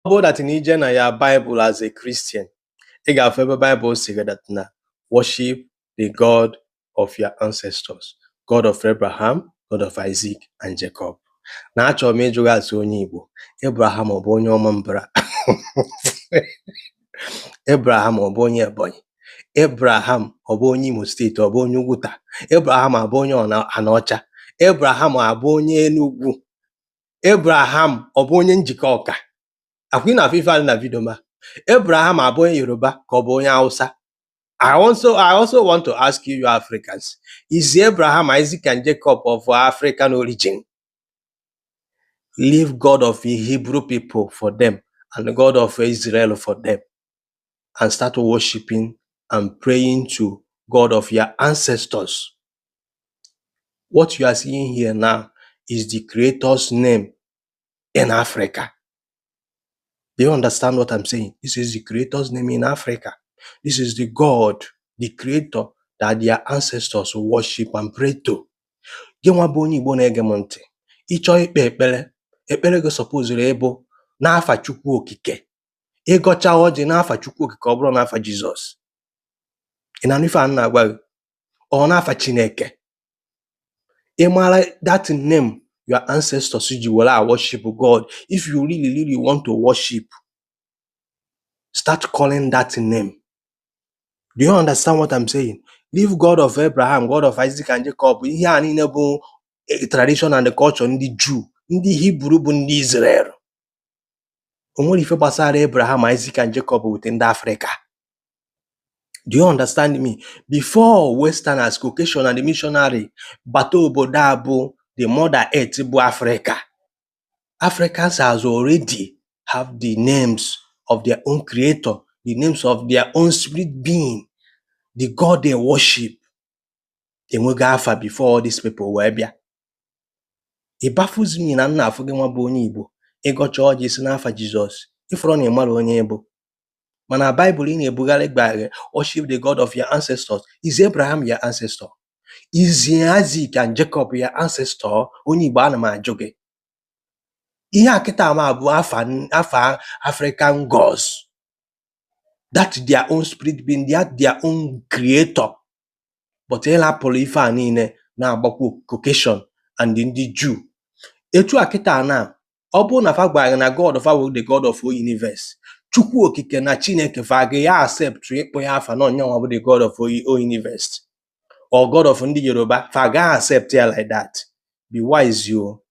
Bụrụ that na ije na ya Bible as a Christian, ị ga-afụ ebe Bible sị gị that na worship the God of your ancestors, God of Abraham, God of Isaac and Jacob. Na achọrọ m ịjụ gị asị onye Igbo, Abraham ọ bụ onye Ọmambra? Abraham ọ bụ onye Ebonyi? Abraham ọ bụ onye Imo Steeti? Ọ bụ onye Ugwuta? Abraham abụ onye Anaọcha? Abraham abụ onye Enugu? Abraham ọ bụ onye Njikọ Ọka? Akwa ị na-afụ ife a dị na video ma Abraham abụ onye Yoruba ka ọ bụ onye Hausa? I also want to ask you, you Africans, is Abraham, Isaac, and Jacob of African origin? Leave God of the Hebrew people for them and the God of Israel for them and start worshiping and praying to God of your ancestors. What you are seeing here now is the Creator's name in Africa. Do you understand what I'm saying? This is the Creator's name in Africa. This is the God, the Creator that their ancestors worship and pray to. Gị nwa bụ onye Igbo na-ege m ntị, ị chọọ ikpe ekpere, ekpere gị supposed ịbụ n'afa Chukwu Okike. Ịgọcha ọjị n'afa Chukwu Okike, ọ bụrụ n'afa Jizọs. Ị na-anụ ife a m na-agwa gị? Ọ n'afa Chineke. Ị mara that name your ancestors ji were a worship God. If you really, really want to worship, start calling that name. Do you understand what I'm saying? Leave God of Abraham, God of Isaac and Jacob. Ihe a niile bụ tradition and the culture ndị Jew, ndị Hebrew bụ ndị Israel. O nwere ife gbasara Abraham, Isaac and Jacob with ndị Africa. Do you understand me? Before Westerners, Caucasian and the missionary bata obodo a bụ the mother earth bụ Africa, Africans has already have the names of their own creator, the names of their own spirit being, the God they worship. Enwego afa before all these people wee bịa. It baffles me na m na-afụ gị nwa bụ onye Igbo, ịgọcha ọjị si n'afa Jizọs, ịfụrọ na ị mara onye ị bụ. Mana Bible ị na-ebugharị gbara worship the God of your ancestors. Is Abraham your ancestor? Is Isaac and Jacob your ancestor? Onye Igbo, ana m ajụ gị. Ihe a kịta ma bụ afa African gods. That their own spirit being, that their own creator. But ị lapụrụ ife a niile na-agbakwa Caucasian and ndị Jew. Etu a kịta na ọ bụrụ na fa gwara gị na God fa wụ the God of all universe, Chukwu Okike na Chineke fa ga ya accept ịkpọ ya afa na onyenwa bụ the God of all universe or God of ndị Yoruba, fa ga accept ya like that? Be wise o.